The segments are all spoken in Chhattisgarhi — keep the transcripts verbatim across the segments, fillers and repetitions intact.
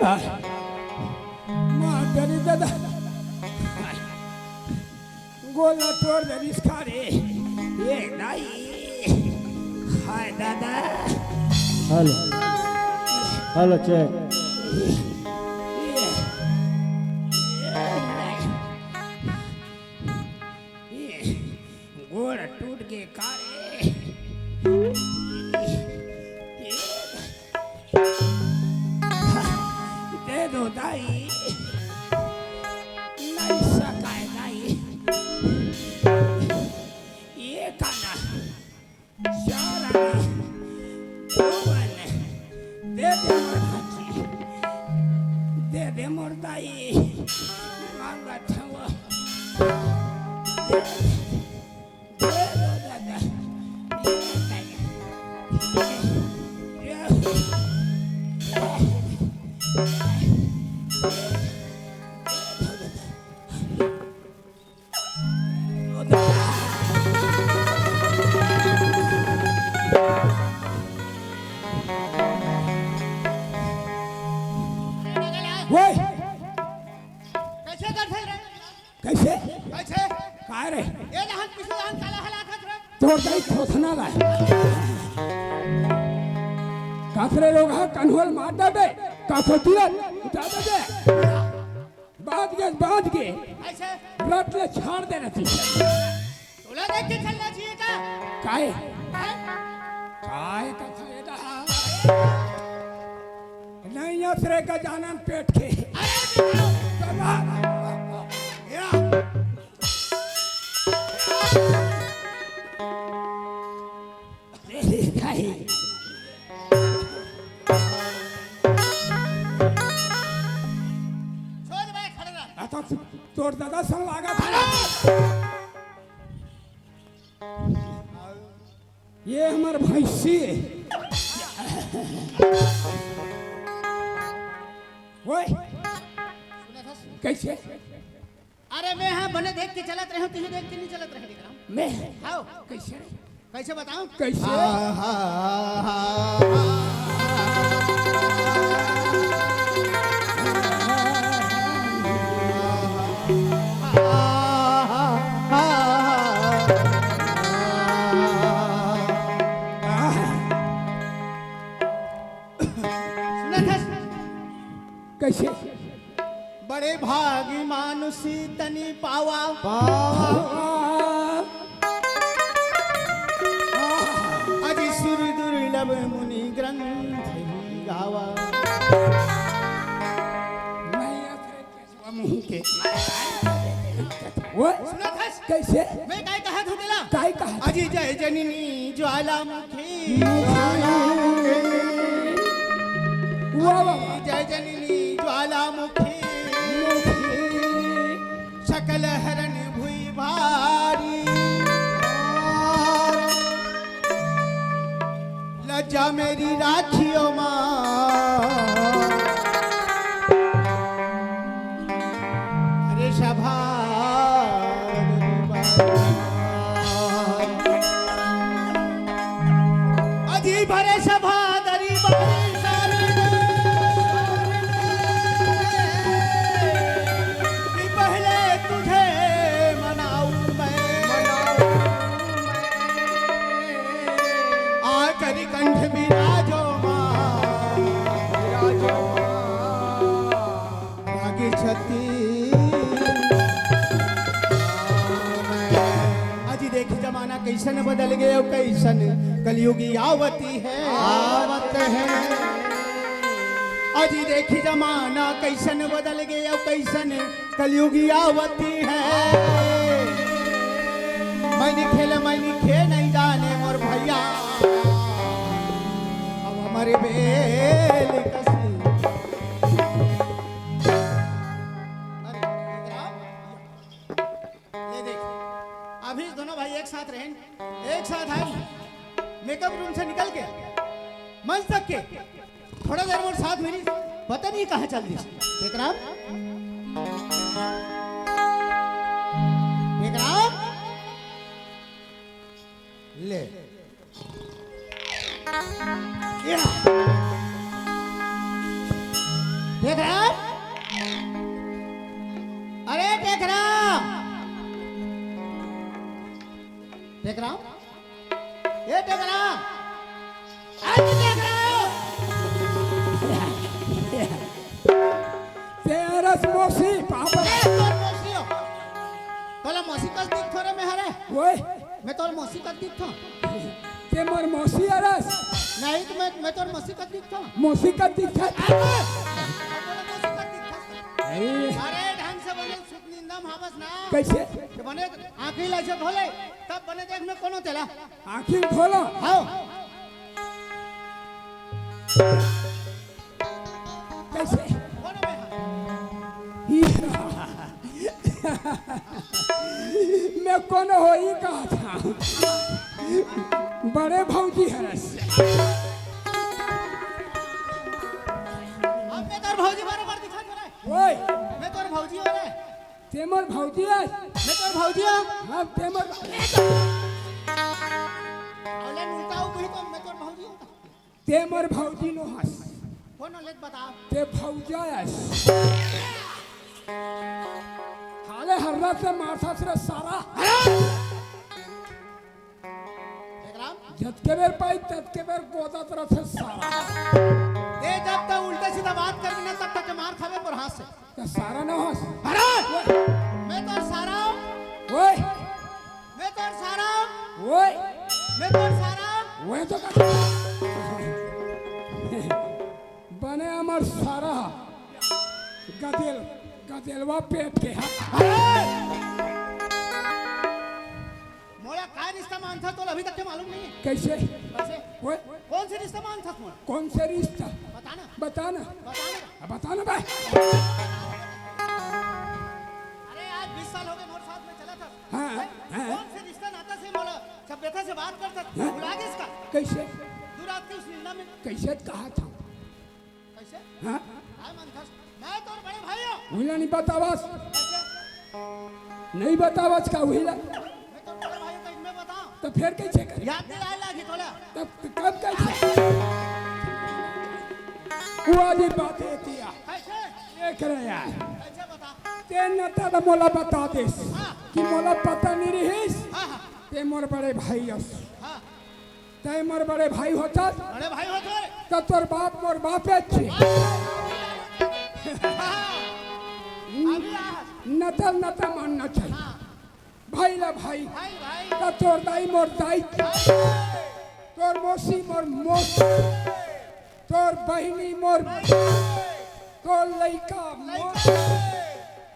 आ, मार दे रे दादा। गोला तोड़ दे रिश्ता रे। ये दाई। हाय दादा। हेलो। Hello, check. ये, ये, ये गोड़ टूट के का रे? दे दो दाई। नहीं सकाय दाई। ये काना। चारा। भुवन। दे दे मोर भांची। दे दे मोर दाई। मांगत हवं। दे दे। ओए! कैसे करथे रे? कैसे? कैसे? काय रे? ए लहन पिछू लहन काला हलाथस रे? तोर दाई खोसना ला। काकरे लोग हा कन्होल मार दे बे। काको तुरंत उठा दे बे। बाज गे, बाज गे। ऐसे? रट ले छाड़ दे रहती। तोला देख के चलना चाहिए का? काय? हैं? काय कथा ये दा? नहीं असरे का जानन पेट के। अरे, या। छोड़ बे, खड़ा रह। आ तो तोर दादा सन लागा था। ये हमर भैंसी हे। ओए, सुना था? कैसे? अरे मैं हाँ बने देख के चलत रहे हूँ, तुझे देख के नहीं चलत रहे विक्रम। मैं? हाँ। कैसे रे? कैसे बताऊं? कैसे? सुना था? कैसे? बड़े भागी मानुषी तनी पावा। पावा। अति सुर दुर्लभ मुनि ग्रंथ ही गावा। नहीं, मुंह के। वो? सुना था? कैसे? मैं काय कहा था तेला? काय कहा था? अजी जय जननी ज्वालामुखी। वाह, वाह, वाह। जय जननी ज्वालामुखी। मुखी। सकल हरण भुई भारी। लज्जा मेरी राखियो माँ। अरे सभा अजी भरे सभा दरी बारी सारी कि पहले तुझे मनाऊं मैं। आकर कंठ विराजो माँ। विराजो माँ। रागी छत्तीस। अजी देख जमाना कैसन बदल गए, कैसन कलयुगी आवती है। आवत है। अजी देख जमाना कैसन बदल गए, कैसन कलयुगी आवती है। मैंने खेल, मैंने खेल नहीं जाने मोर भैया। अब हमारे बेल कसी। अरे, विक्रम, ले देख, अभी दोनों भाई एक साथ रहें, एक साथ आए, मेकअप रूम से निकल के, मंच तक के, थोड़ा देर मोर साथ मिली, पता नहीं कहाँ चल दी। विक्रम, विक्रम, ले। या। टेकराम, अरे टेकराम, टेकराम, ए टेकराम, अरे टेकराम। ते अरस मौसी, पापा। ए, तोर मौसी हो। तोला मौसी कस दिखथों रे मैं हरे। ओए। मैं तोर मौसी कस दिखथों। ते मोर मौसी अरस। नहीं तो मैं, मैं तोर मौसी कस दिखथों। मौसी कस दिखथों। अरे, तोला मौसी कस दिखथों। अरे। अरे, ढंग से बने सुत निंदा में हावस ना। कैसे? ते बने आँखी ला ऐसे धो ले, तब बने देख मैं कोन हों तेला। आँखी धो लो। हाँ। कैसे? मैं कोन हों कहा था। बड़े भौजी हरस। अब मैं तोर भौजी बरोबर दिखा दे रहा है। ओए। मैं तोर भौजी हो रहा है। ते मोर भौजी है। मैं तोर भौजी हूँ। हाँ, ते मोर। अरे उल्टा हो गई तो मैं तोर भौजी हूँ। ते मोर भौजी नो हस। कोन ले बता। ते भौजा हस। हाले हर्रा से मारथस रे सारा। टेकराम। जतके बेर पाई, ततके बेर गोदत रथे सारा। ए, जब तक उल्टा सीधा बात करबे ना, तब तक के मार खाबे मोर हाथ से। ते सारा ना हस। अरे! मैं तोर सारा हूँ। ओए। मैं तोर सारा हूँ। ओए। मैं तोर सारा हूँ। ओए तो कर। बने हमर सारा गदेल, गदेलवा पेट के हा। अरे! मोला का रिश्ता मानथस, तोला अभी तक के मालूम नहीं है। कैसे? कैसे? ओए? कोन से रिश्ता मानथस मोला? कोन से रिश्ता? बता ना। बता ना। बता ना। अब बता ना बे। अरे आज बीस साल हो गए मोर साथ में चला था। हाँ, हैं? हाँ। कोन से रिश्ता नाता से मोला सभ्यता से बात करथस? हाँ। भुला गेस का? कैसे? तू रात के उस निंदा में। कैसे कहा था? कैसे? हाँ? काय मानथस? मैं तोर बड़े भाई हूँ। उहिला नहीं बतावस। कैसे? नहीं बतावस का उहिला? मैं तोर बड़े भाई हूँ, तो इनमें बताओ। तो फिर कैसे करे? याद दिलाए लागी तोला। तब, तब कैसे? वो वाली बात है किया। कैसे? ये करे यार। कैसे बता? ते न तब मोला बता देस हाँ। कि मोला पता नहीं रहिस। हाँ, हाँ। ते मोर बड़े भाई अस। हाँ। तैं मोर बड़े भाई होथस। बड़े भाई होथस। त तोर बाप मोर बाप हे। हाँ। अभी आ। नता नता मानना चाहिए। हाँ। भाई ला भाई। भाई, भाई। त तोर दाई मोर दाई। भाई। तोर मौसी मोर मौसी। तोर बहिनी मोर। भाई। तोर लइका मोर,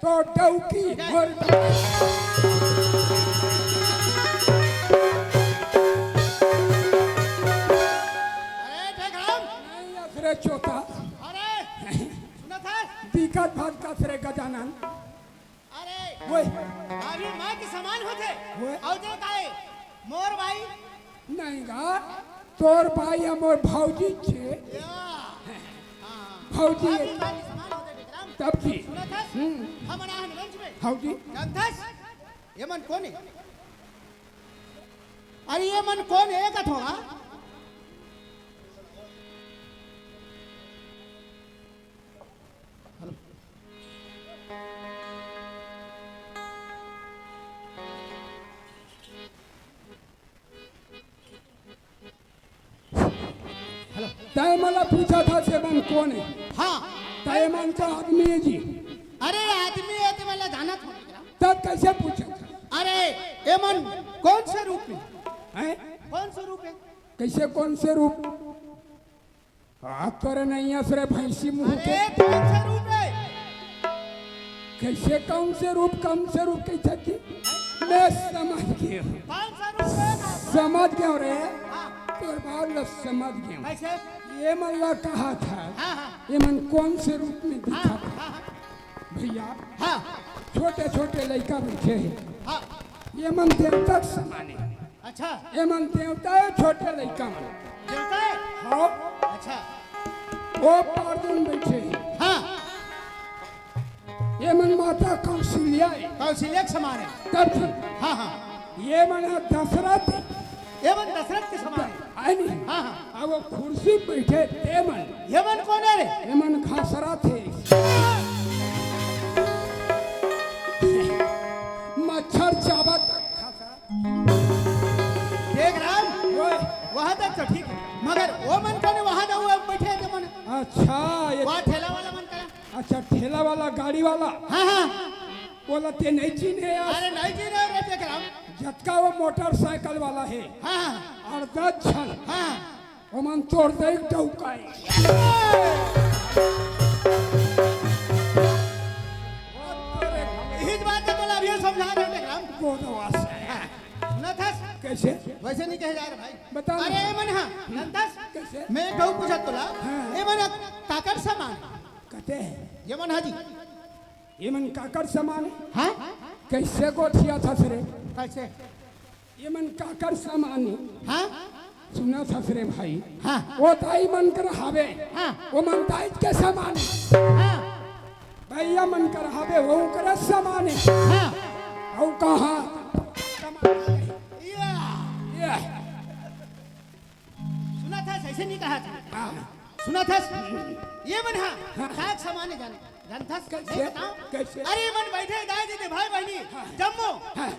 तोर डौकी मोर। अरे, ढेकराम। नहीं, असरे चोता। अरे, सुना था? दिक्कत भात का असरे गजानन। अरे, वही। अभी माँ के समान होथे। वही। अउ ते काय? मोर भाई। नहीं गा, तोर भाई ह मोर भौजी छे। या। हाँ। भौजी। अभी माँ के समान होथे, विक्रम। तब जी। सुनत हस? हम्म। हमन आहन मंच में। भौजी। जानथस? ये मन कोन हे? अरे, ये मन कोन हे, कथों गा? हेलो। हेलो। तैं मोला पूछत हस ये मन कोन हे? हाँ। तैं ये मन का आदमी हे जी। अरे आदमी हे त मैं ला जानत हूँ। तब कैसे पूछत हस? अरे ये मन कोन से रूप में? हैं? कोन से रूप में? कैसे कोन से रूप? हाथ करे नहीं हस रे भैंसी मुंह के। अरे, कौन से रूप हे? कैसे कौन से रूप, कौन से रूप कैसे की? मैं समझ गया हूँ। कौन सा रूप हे? समझ गया हूँ रे। हाँ। तोर बात ला समझ गया हूँ। कैसे? ये मन ला कहा था। हाँ, हाँ। ये मन कौन से रूप में दिखा हाँ, था? हाँ, हाँ। भैया, हाँ। छोटे-छोटे लइका बइठे हे। हाँ। ये मन देवता के समान हे। अच्छा। ये मन देवता हे, छोटे लइका मन। देवता हे? हाँ। अच्छा। वो पारदून बइठे हे। हाँ। ये मन माता कौशल्या हे। कौशल्या के समान हे। तब फिर। हाँ, हाँ। ये मन हे दशरथ। ये मन दशरथ के समान हे। आय नहीं? हाँ, हाँ। अब वो कुर्सी बइठे हे, ते मन। ये मन कोन हे रे? ये मन घसरत हे। अच्छा, ठेला वाला, गाड़ी वाला। हाँ, हाँ। बोला, "ते नहीं चीन्हे यार।" अरे, नहीं चीन्हे रे, देख रहा हूँ। जतका वो मोटरसाइकिल वाला है, हाँ, हाँ। और दस झन। हाँ। ओमन तोर दे डौकाए। इस बात का तो अभी समझा रहे, देख रहा हूँ। गोदवा से। हाँ। सुनत हस? कैसे? वैसे नहीं कहे जा रहे भाई। बता ना। अरे, ए मन हा, जानत हस? कैसे? मैं एक ठो पूछत तोला। हाँ। ए मन हा, काकर समान? कते? ए मन हा जी। ए मन काकर समान? हाँ? कैसे गोठियाथस रे? कैसे? ए मन काकर समान? हाँ? सुनत हस रे भाई। हाँ। ओ दाई मन कर हवे। हाँ। ओ मन दाई के समान। हाँ। भैया मन कर हवे, वो ओकरे समान हे। हाँ। अउ कहाँ? या। या। सुनत हस, ऐसे नहीं कहा था। हाँ। सुनत हस, ए मन हा, हाँ। काकर समान हे जाने, जानत हस? कैसे? मैं बताऊं? कैसे? अरे, ए मन बैठे दाई दीदी, भाई बहिनी, हाँ। जम्मो। हाँ।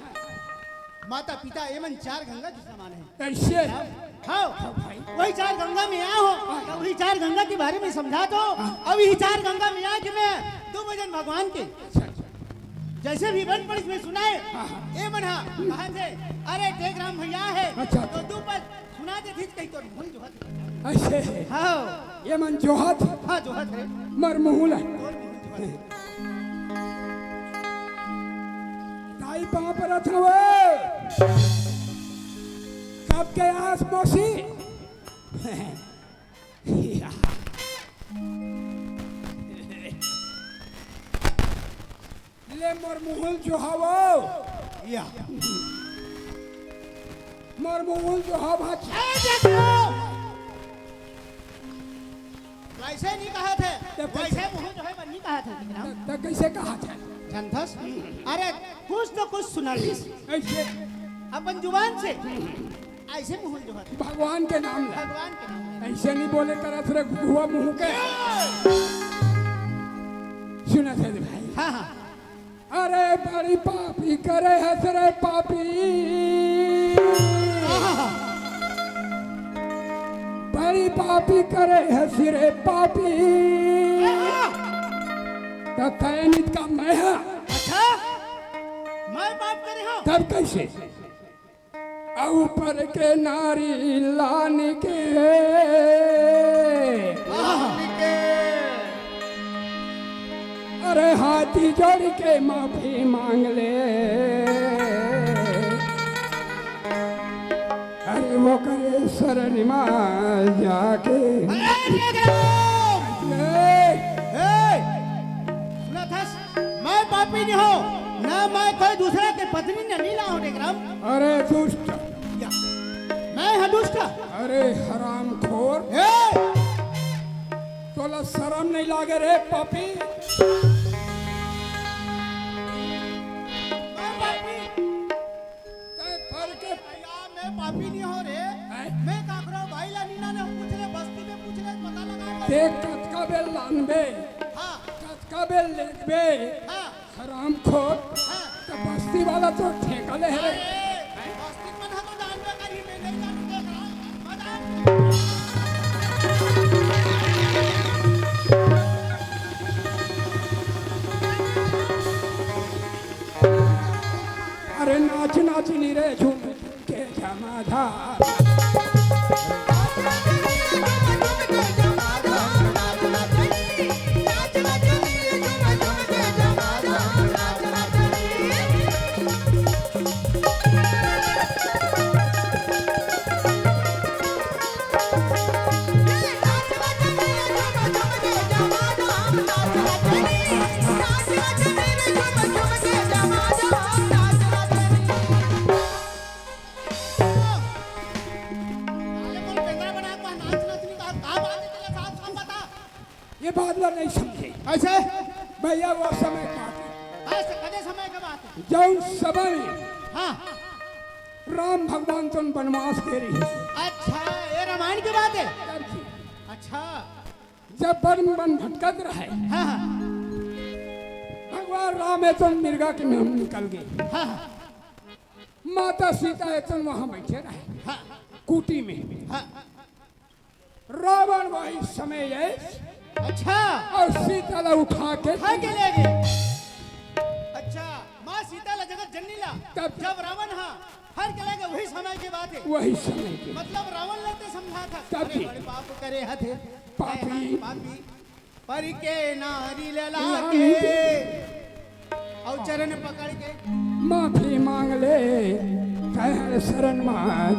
माता पिता, ए मन चार गंगा के समान हे। कैसे? हाँ। हाँ भाई। वही चार गंगा में आए हो, हाँ। तो वही चार गंगा के बारे में समझा दो। हाँ। अब यही चार गंगा में आके मैं दू बजन भगवान के अच्छा, अच्छा। जैसे भी बन पड़िस में सुनाए, हाँ, हाँ। ए मन हा, कहा थे, अरे, टेकराम भैया हे, अच्छा, तो अच्छा। दू पद सुना दे थी, कहीं तो भूल जो है। ऐसे हे। हाँ। ए मन जोहत? हाँ, जोहत हे। मरमूल हे। दाई पाँव परत हँव। कब के आस मौसी? ले मोर मुहुल जोहावो। या। मोर मुहुल जोहाव भाजी। ए, देखो। वैसे नहीं कहा थे। तो कैसे? वैसे मुहुल जोहे बर नहीं कहा थे, विक्रम। तो, तो कैसे कहा थे? जानत हस? अरे, कुछ तो कुछ सुना लीस। कैसे? अपन जुबान से। ऐसे मुहुल जोहत। भगवान के नाम ले। भगवान के नाम ले। ऐसे नहीं बोले करत रे घुघुआ मुँह के। सुनत हस भाई। हाँ, हाँ। अरे बड़ी पापी करे हस रे पापी। आहा। बड़ी पापी करे हस रे पापी। आहा। त तैं नित का मैं हा। अच्छा? मैं पाप करे हँव? तब कैसे? ऊपर के नारी लान के, अरे हाथी जोड़ के माफी मांग ले। अरे वो करे शरण मा जाके। अरे, ए, ए, सुनत हस? मैं पापी नहीं हँव, ना मैं कोई दूसरा के पत्नी ने नहीं लाऊं, विक्रम। अरे दुष्ट। या। मैं हँव दुष्ट। अरे हरामखोर। ए! तोला शरम नहीं लागे रे पापी? मैं पापी। तैं फर के भैया, मैं पापी नहीं हँव रे। हैं? मैं काकरो भाई ला नीना ने पूछ ले, बस्ती में पूछ ले, पता लगा ले। देख कतका बेर लानबे। हाँ। कतका बेर लेगबे। हाँ। हरामखोर। हाँ। त बस्ती वाला तो ठेका ले हे रे। अरे, बस्ती मन ह तो जानबे करही, मैं नहीं जानूं, देख रहा हूँ। मजाक। अरे नाच नाच नी रे झूम के जमादार। साले मन बेंदरा बना के नाच नाच नहीं कहा, का बात है तेरे साथ, साफ बता। ये बात ला नहीं समझे। ऐसे? भैया, वो समय की बात है। ऐसे कदे समय की बात है? जौन समय हाँ। राम भगवान तुन वनवास के रही। अच्छा, ये रामायण की बात है? अच्छा। जब वन वन भटकत रहे, हाँ, हाँ। भगवान राम हे तो मिर्गा के नाम निकल गए। हाँ, हाँ। माता सीता हे तो वहां बैठे रहे, हाँ। कुटी में। हाँ। रावण वही समय ये अच्छा। अउ सीता ला उठा के उठा के ले गे। अच्छा, माँ सीता ला जगत जननी ला तब जब रावण हा हर के ले गे, वही समय के बात हे। वही समय के। मतलब रावण ला ते समझात हस, तब अरे जी। बड़े पाप करे हथे। पापी। पापी। परी के नारी ला लागे। अउ चरण पकड़ के माफी मांग ले, तैं शरण मा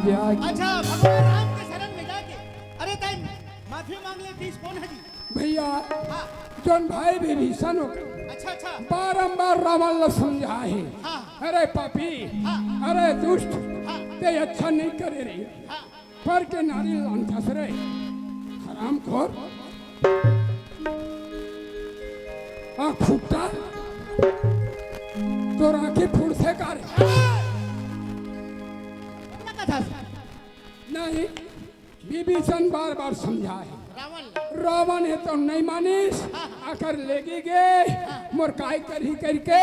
जाके। अच्छा, भगवान राम के शरण में जाके, अरे तैं माफी मांग ले, बीच कोन हे जी? भैया, हाँ। जोन भाई विभीषण हो गए, अच्छा, अच्छा। बारंबार रावण ला समझाए हे, हाँ। अरे पापी, हाँ। अरे दुष्ट, हाँ। ते अच्छा नहीं करे रे। हाँ। पर के नारी लानथस रे, हरामखोर। आँख फुट्टा, तोर आँखी फुटथे का रे? नहीं, विभीषण बार बार समझाए। रावण। रावण हे तो नहीं मानिस, हाँ। आकर लेगी गे, हाँ। मोर काय करही करके,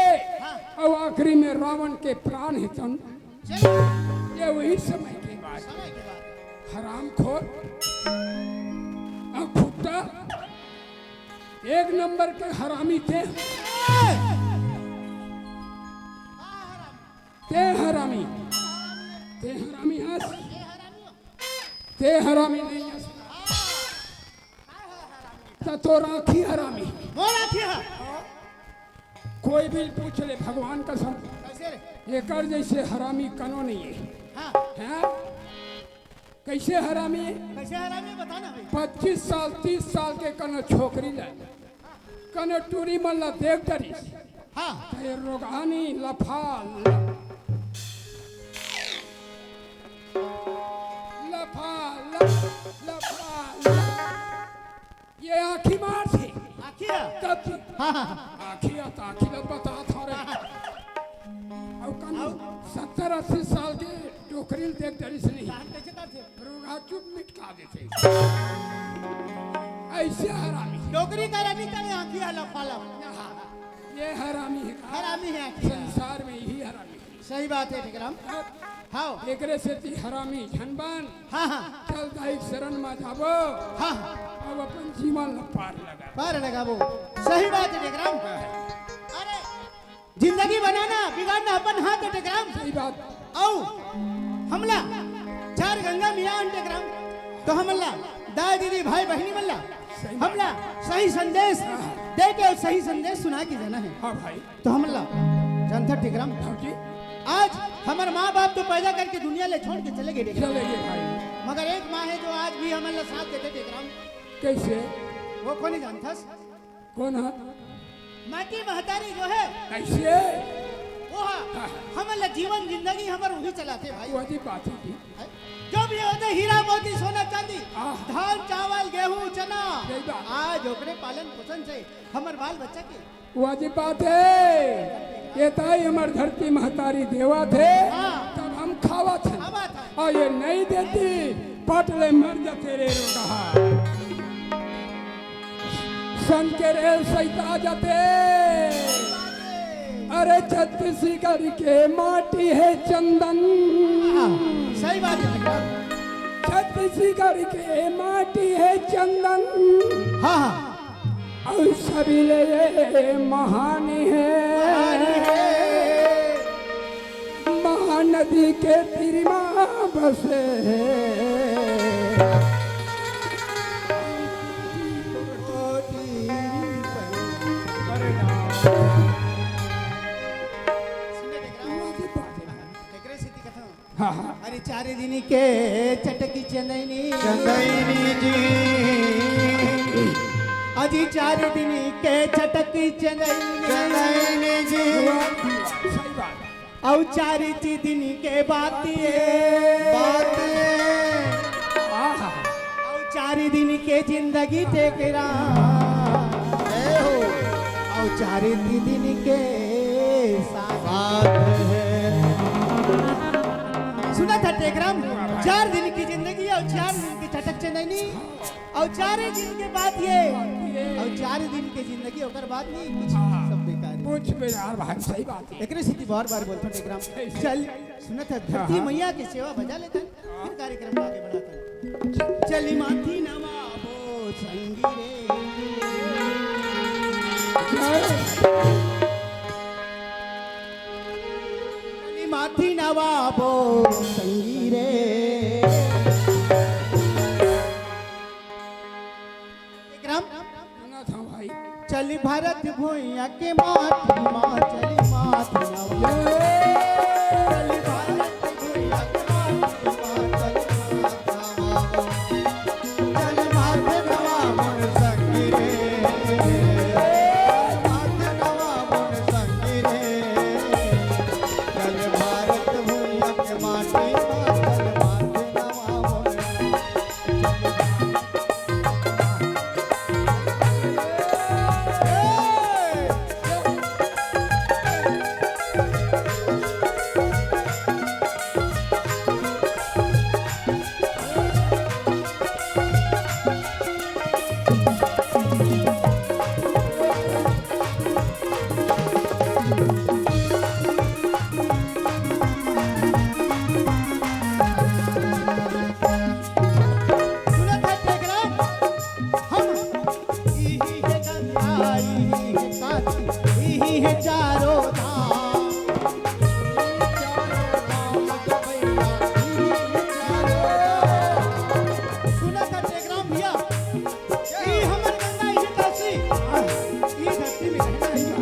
हाँ। अउ आखिरी में रावण के प्राण हे तो चलो। ये वही समय के बात। समय के बात। हरामखोर, आँख फुट्टा, एक नंबर के हरामी ते। ए! ते हरामी, ते हरामी हस, ते हरामी नहीं हस। त तोर आँखी हरामी। मोर आँखी हा। कोई भी पूछ ले, भगवान कसम। कैसे रे? एकर जैसे हरामी कनो नहीं है। हाँ। हैं? कैसे हरामी? कैसे हरामी, बता ना भाई। पच्चीस साल, तीस साल के कनो छोकरी ला, कनो टूरी मन ला देख डरिस। हाँ। त ये रोगहानी लफा ल-, लफा ल-, लफा ल-, ये आँखी मारथे। आँखी हा? तब की हाँ, हाँ, हाँ। आँखी हा त आँखी ला बतात हरे। हाँ, हाँ। अउ कन अउ? सत्तर अस्सी साल के डोकरी ल देख डरिस नहीं। कहाँ कैसे करथे? रोगहा चुप मिटका देथे। ऐसे हरामी। डोकरी का रानी तेरे आँखी हा लफा लफ। ये हरामी हे का? हरामी हे आँखी हा। संसार में यही हरामी हे। सही बात हे टेकराम। हाँ। एकरे सेती हरामी झन बन। हाँ, हाँ। चल दाई शरण मा जाबो। हाँ, हाँ। अब अपन जीवन ला पार लगा। पार लगाबो। सही बात हे टेकराम। अरे, जिंदगी बनाना, बिगाड़ना अपन हाथ हे टेकराम। सही बात। अउ हमला चार गंगा मियाँ हन टेकराम, तो हमला दाई दीदी भाई बहिनी मन ला सही बात। हमला सही संदेश दे के अउ सही संदेश सुना के जाना हे। हाँ भाई। तो हमला जानथस टेकराम, हाँ जी। आज हमर माँ बाप तो पैदा करके दुनिया ले छोड़ के चले गे टेकराम। चले गे भाई। मगर एक माँ हे जो आज भी हमन ला साथ देथे टेकराम। कैसे? वो कोन हे जानथस? कोन हे? माटी महतारी जो हे। कैसे? वो हा, हाँ। हमन ला जीवन जिंदगी हमर वही चलाथे भाई। वो जी बात हे जी। जो भी होथे हीरा मोती सोना चांदी, आह। धान चावल गेहूं चना, सही बात। आज ओकरे पालन पोषण से हमर बाल बच्चा के वो जी बात हे। ये ताई हमर धरती महतारी देवत हे, हाँ। तब हम खावत हन। खावत हन। अउ ये नहीं देती, पट ले मर जाते रे रोगहा। सन के रेल सहिता जाते। अरे छत्तीसगढ़ के माटी हे चंदन। हाँ, सही बात हे। छत्तीसगढ़ के माटी हे चंदन। हाँ, हाँ। अउ सभी ले ये महान हे। महान हे। महानदी के तीर मा बसे हे। सुन टेकराम। हाँ, हाँ। अरे चार दिन के चटकी चंदैनी। चंदैनी जी। अजी चार दिन के चटकी चंदैनी। चंदैनी जी। सही बात। अउ चार दिन के बात ये। बात ये। आहा। अउ चार दिन के जिंदगी टेकराम। ए हो। अउ चार दिन के साथ। साथ हे। सुनथस टेकराम, चार दिन की जिंदगी अउ चार दिन की चटक चंदैनी अउ चार दिन के बाद ये अउ चार दिन की जिंदगी, ओकर बाद नहीं कुछ, सब बेकार हे। कुछ बेकार भाई, सही बात हे। एकरे सेती बार बार बोलथन टेकराम। चल, सुनथस, धरती हाँ, हाँ। मैया के सेवा बजा लेथन, फिर कार्यक्रम आगे बढ़ाथन। चली माथी नवाबो संगी रे। चली माथी नवाबो संगी रे। विक्रम, सुना था भाई। चली भारत भुइयां के माथी मा, चली माथी नवाबो। चली भारत भुइयां के माथी मा, चली माथी नवाबो। सुनत है टेकरा, हम इही है गंगा, इही है काशी, इही है चारों धाम। सुनत है टेकरा भैया, ई हमर गंगा, ई काशी, ई धरती में रहना ही बा।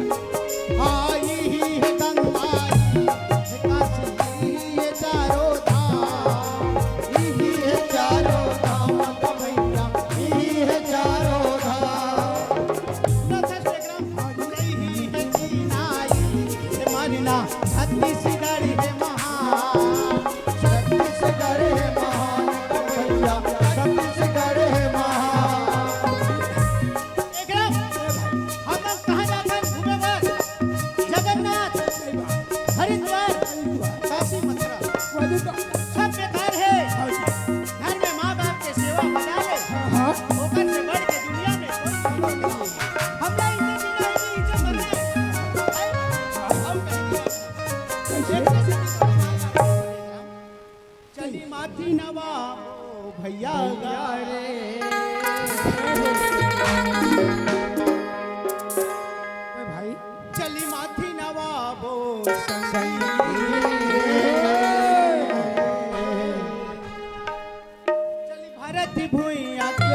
हाँ, ई ही है गंगा, ई है काशी, ई है चारों धाम, ई है चारों धाम, भैया, ई है चारों धाम। न छत्तीसगढ़, ई है चीना, ई है मारना, छत्तीसगढ़ है महान। छत्तीसगढ़ है महान, भैया, छत्तीसगढ़ है महान। एकरा हमन कहाँ जाथन घूमे बर? जगन्नाथ, हरिद्वार, काशी, मथुरा। सब बेकार है। घर में माँ बाप के सेवा बजा ले। ओकर से बढ़ के दुनिया में कोई सेवा नहीं है। हमरा इज्जत बिना ही इज्जत बने। हैं? हम कहीं नहीं। चली माथी नवाबो भैया गा रे। ओए भाई, चली माथी नवाबो संगी रे। चली भारत भुइयां के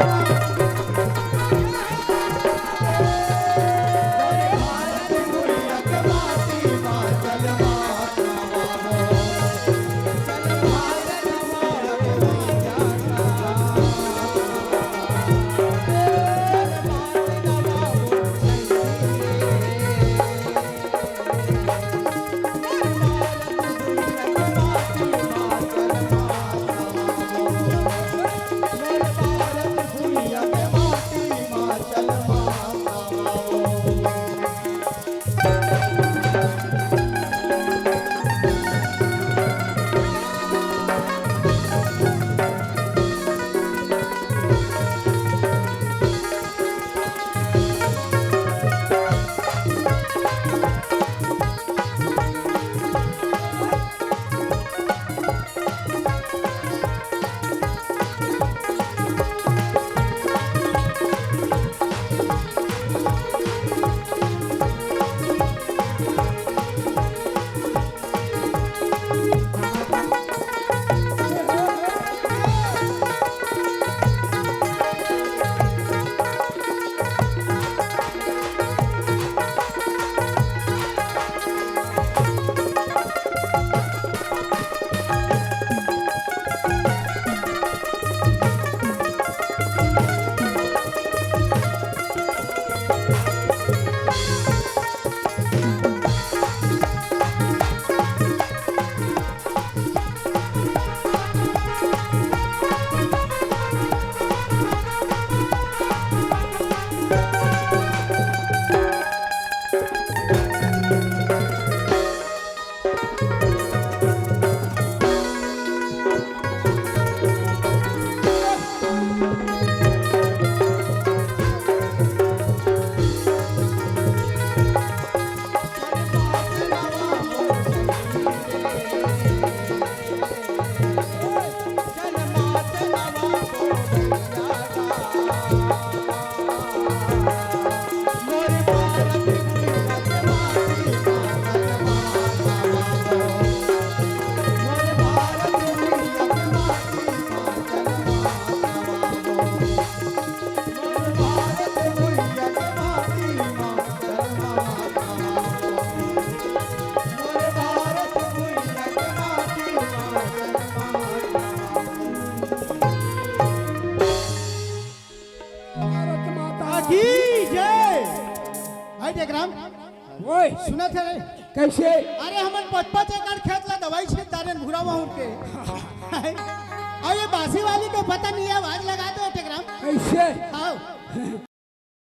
भारत माता की जय। भाई टेकराम, ओए, सुनत हे? कैसे? अरे, हमन पाँच पाँच एकड़ खेत ला दवाई छीट डारेन भूरा माहुर के। अरे, बांसी वाली के पता नहीं है, आवाज लगा दो टेकराम। कैसे? हाँ।